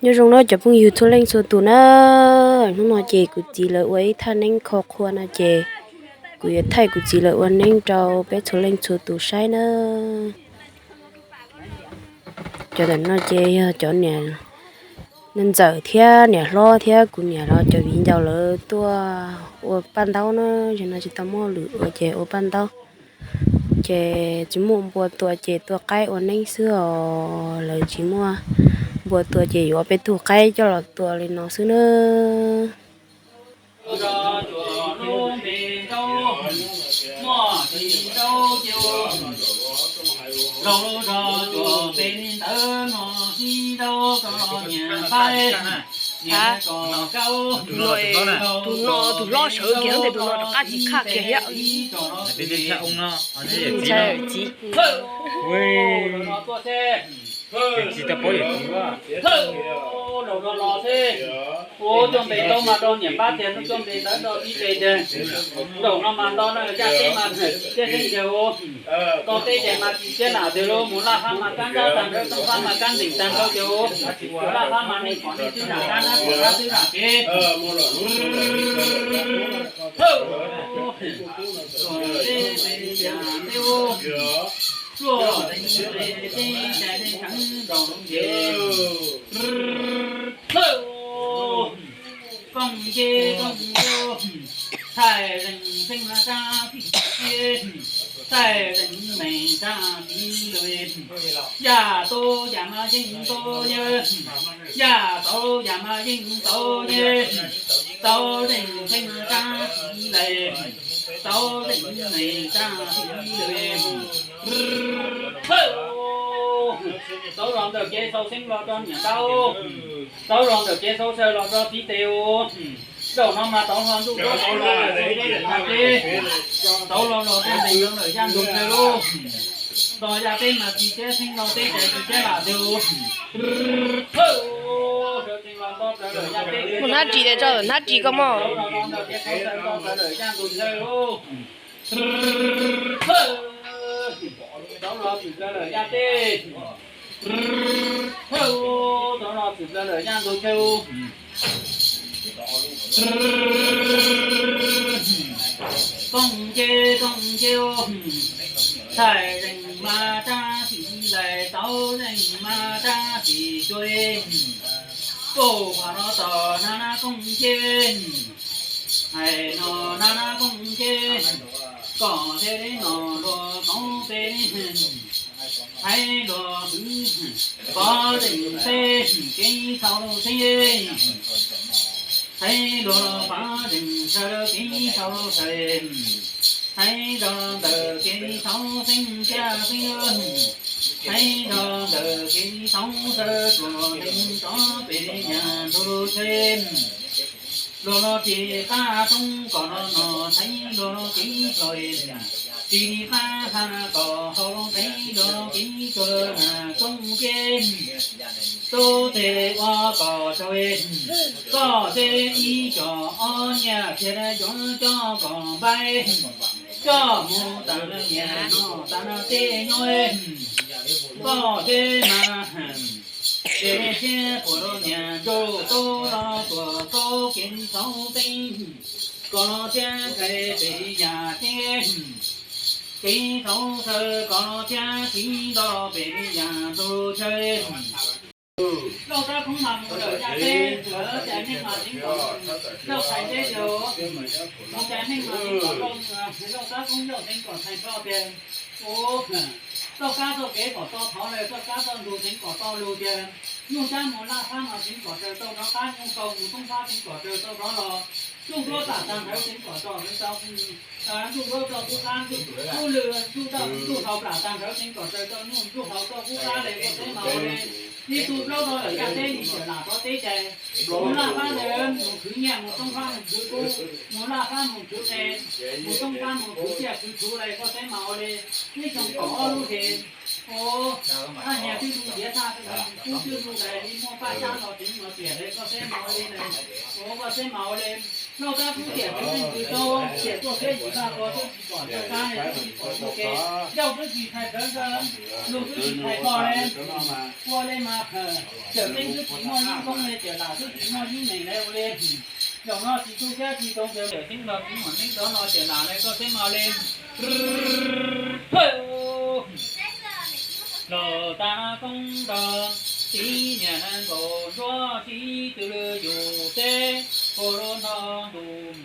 Nyob zoo na cov phooj ywg txhua leej txhua tus na, hnub no ces kuv txiv lawv ua ib thaj neeb kho qhua no ces kuv yuav thaij kuv txiv lawv ua neeb rau peb txhua leej txhua tus saib na. Cov ntawm no ces yog cov niam ntxawm thiab niam hlob thiab kuv niam los cov viv ncaus lawv tuaj ua paj ntaub na, ces no tsis tau muaj lwm ua ces ua paj ntaub. Ces tsis muaj npua tua ces tua qaib ua neeb xwb os, lawv tsis muaj npua tua ces yuav ob peb tug qaib coj los tua li no xwb na. Tus no, tus hlob sawv kiag tes tus no rov qab tsis khaj kiag thiab. Txiv. Txiv tau paub yawm txiv. Ua coj npe tau mas rau niam pab tias coj npe ntawd rau ib ce ces nraum no mas nto no yaj teb mas thiaj xeeb ncaws ua. Nto teb ces mas tsis siab lam tias lub mus laj fab mas kab ntab tag nrho, tooj fab mas kab ntees tag nrho ces ua. Laj fab mas neeg pom neeg twb zam kab ntab pom dab twb zam kev. Teb teb yam teb ub, pluaj teb teb teb nrau nce. Kooj nce kooj nce, thaij zeeg xeeb mas rab phim cie, thaij zeeg mees rab phim lawm. Yaj tau yam mas yeej tau yaj, yaj tau yam mas yeej tau yaj, tau zeeg xeeb mas rab phim lawm, tau zeeg mees rab phim lawm. Tau los ntawm kev sau xeeb los rau niam ntaub, tau los ntawm kev sau xeeb los rau txiv tes ua. Zaum no mas tau los ntuj tau los ntawm teb, tau los los rau ntawm yaj ntug chaw lauj. Nto yaj teb mas tsis teb xeeb nto teb ces tsis teb lam tus. Mus hnab ris es tso hnab ris koj mog. Tau los txwm plaws lawm yaj teb. Tau los txwm plaws lawm yaj ntug chaw. Kooj nce kooj nce, thaij zeeg mas rab phim lawm, tau zeeg mas rab phim cuab. Kuj qhov no tom nab nab kooj nce, hais no nab nab kooj nce, kom thiaj li no luag koom peb li. Hais luag kwv pov zeeg peb kev txhaum lub xeeb, hais luag pov zeeg sawv kev txhaum lub xeeb, hais rau ntawm kev txhaum xeeb thiab xeeb, hais rau ntawm kev txhaum sawv tsuas neeg rov pem yaj ntug lub tsheb. Luag los tsis qab roob kom no no, hais luag los kev txhaum, tsis qab ha kom hau lub nqe, luag los kev txhaum na kooj nce. Tub tes ua kom tsaug, koj teb ib co ob nyiaj thiaj yuav coj kom npaib, coj mus tas niam no tas tej nyob. Koj teb mas ces siab puas rau niam ntsuj tub los tuam txhaum kev txhaum xeeb, kom los thiab kais pem yaj teb, kev txhaum sawv kom los thiab tiv nto pem yaj ntug chaw. Lauj Tsab Khoob mas mus lawm yaj teb, ua cas neeg mas tseev kom lauj thais teb tias, ua cas neeg mas tseev kom lauj, Lauj Tsab Khoob yauj tseev kom thais tso tias, ua, txoj kab txoj kev kom tso thov lawm, txoj kab txoj ntug tseev kom tso lug tias, Nuj Tsab mus Laj Fab mas tseev kom raws tau nrov qab, Nuj Kaus mus Toob Fab tseev kom raws tau nrov los, Nuj Duab plam tag nrhawv tseev kom tso raws tau, Nuj Duab txoj kub qab, Nuj Lwj, Nuj Dawj, Nuj Haus plam tag nrhawv tseev kom raws tau, Nuj Haus txoj kub qab le koj teb mas ua le. Ib tug plaub rau lawm yaj teb, nim txawm lam rov teb cai. Mus Laj Fab ntawd mus khwv nyiaj, mus Toob Fab mus khwv kub, mus Laj Fab mus khwv qe, mus Toob Fab mus khwv tsiaj khwv txhuv le koj teb mas ua le. Ib xyoo kaum ob lub ke, ua, thaj niag twb mus ntiav thaj, kub twb mus dais li muaj paj xyab los tseev los tiam le koj teb mas ua le na. Ua koj teb mas ua le. Noj qab kub tiam txwv leej twg tau, tiam tuaj peb yim vaj ko twb tsis pom ncauj qab ne, twb tsis pom ncauj ke. Ncauj twb tsis tshais plawv ntsawg, lus twb tsis tshais pog le, ua le mas phawm, Cawm Xeeb twb tsis muaj yeeb koob le, Cawm Lam twb tsis muaj yeeb nees le ua le. Zaum no tsis tu siab tsis tau ncaws, Cawm Xeeb los tsis muaj neeb rov no, Cawm Lam le koj xeeb no le. Los tas koob nrog txiv niam nees nkaum nruab, tsis twv lwm yus teb, ua lub nrog ntus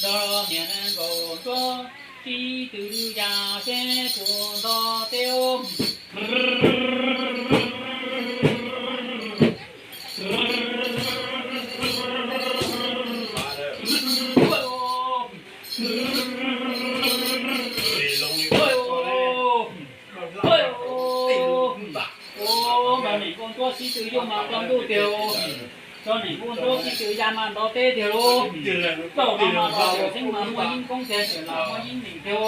nrog niam nees nkaum nruab, tsis twv lwm yam teb, tus nto teb. Ua, nrog niam nkauj ntsuab tsis twv yuav mas nto ntuj tiag, nrog niam nkauj ntsuab tsis twv ya mas nto teb tiag lauj. Zaum no mas Cawm Xeeb mas muaj yeeb koob tiag, Cawm Lam muaj yeeb nees tiag.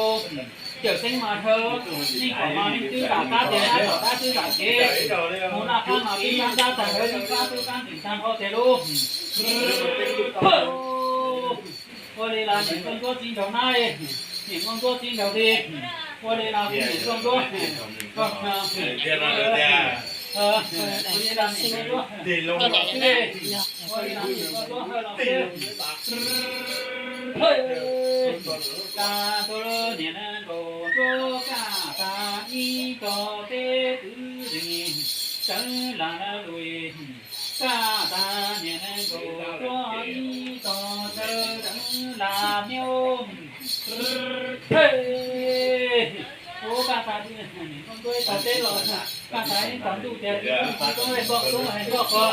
Cawm Xeeb mas dhawv, nej pom mas nej twb zam qab tiag, nej pom dab twb zam kev, mus laj qab mas twb qab ntab tag, twb qab twb qab ntees tag nrho tiag lauj. Ua li los niam nkauj ntsuab tsis nraug nab, niam nkauj ntsuab tsis nraug li, ua li los kuv niam nkauj ntsuab, ua li los niam nkauj ntsuab, ua li los niam nkauj ntsuab hawj los xwb. Kaj ntug niam nees nkaum nruab, kaj tas ib tog teb twv zeeg, Cawm Lam lawv lus, kaj tas niam nees nkaum nruab, ib tog chaw Cawm Lam miab. Ua, kaj tas niam nkauj ntsuab ib tog teb los, kaj tas ib tog ntuj tiag, tsis tub tsis tub le npoj tub hais npoj qhov.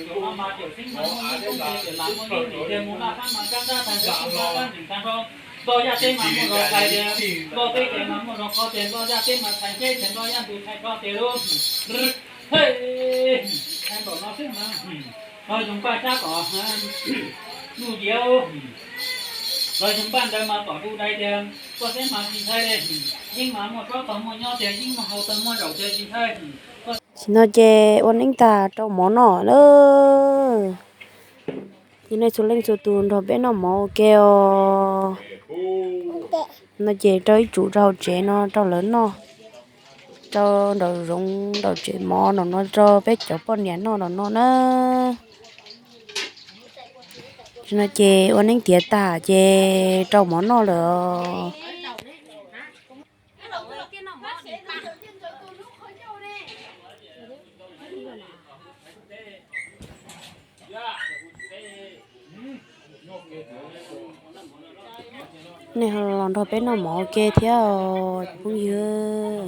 Zaum no mas Cawm Xeeb mas muaj yeeb koob tiag, Cawm Lam muaj yeeb nees tiag, mus laj qab mas qab ntab tag, twb qab ntab ntees tag nrho. Npoj yaj teb mas muaj zog tshais tiag, npoj teb kev mas muaj zog qhov tiag, npoj yaj teb mas tshais nceb tiag, npoj yaj ntus tshais rho tiag lauj. Hais npaum no xwb mas, los zoo npaj tsab kom nuj diav, los zoo npaj ntawd mas kom du dai tiag, koj xeeb mas tsis ntshai li. Yeeb mas muaj tsob tog muaj nyob tiag, yeeb muaj hau tog muaj zaum tiag, tsis ntshai. Tam sim no ces ua neeb tag rau mov noj lawm. Ces nej txhua leej txhua tus nrog peb noj mov ua ke os. No ces rau ib tsum rau hauv tsev no rau lawv noj, rau nraum zoov nraum tsev mov no, no rau peb cov poj niam noj no no na. Tam sim no ces ua neeb tiav tag ces rau mov noj lawm os. Nej ho los nrog peb noj mov ua ke thiab os cov phooj ywg.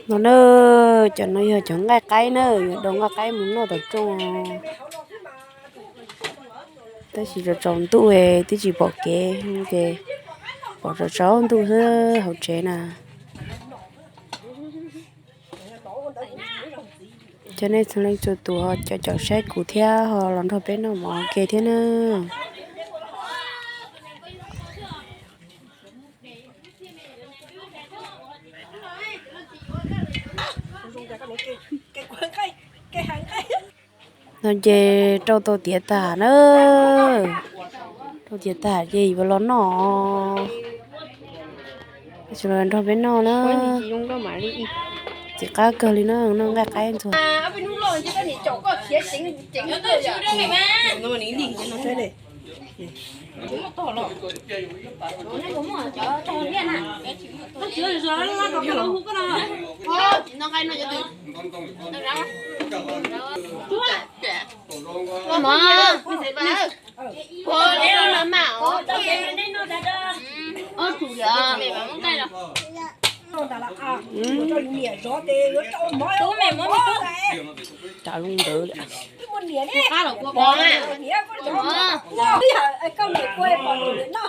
No na, cov no yog cov nqaij qaib na, yuav dau nqaij qaib mus noj tom rooj. Tab sis tsaus tsaus ntuj twb tsis pom kev ces pom tsaus tsaus ntuj xwb hauv tsev na. Cov nej txhua leej txhua tus ho caum caum saib kuv thiab ho los nrog peb noj mov ua ke thiab na. No ces rau tau tiav tag na. Rau tiav tag ces yuav los noj. Tab sis los nrog peb noj na. Txiv qab kawg li na, noj nqaij qaib ntxuag. Ua li no mas os. Tab sis ua rau yus niam zov ces yuav rau mov. Tab lub ntawd twb muaj niam ne. Niam koj zov, koj niam kua pom niam noj.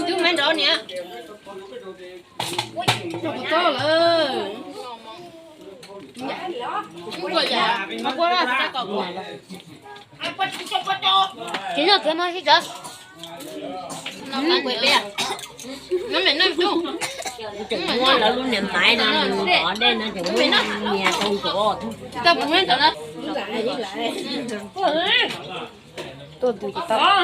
Tus me nrov niam. Rau kuv txob lawm. Tsis noj kawg mas sib tov. Muab lawv lub niag maiv no ov dej no ces muab nias rau ntsuav. Tuaj tus ces tau.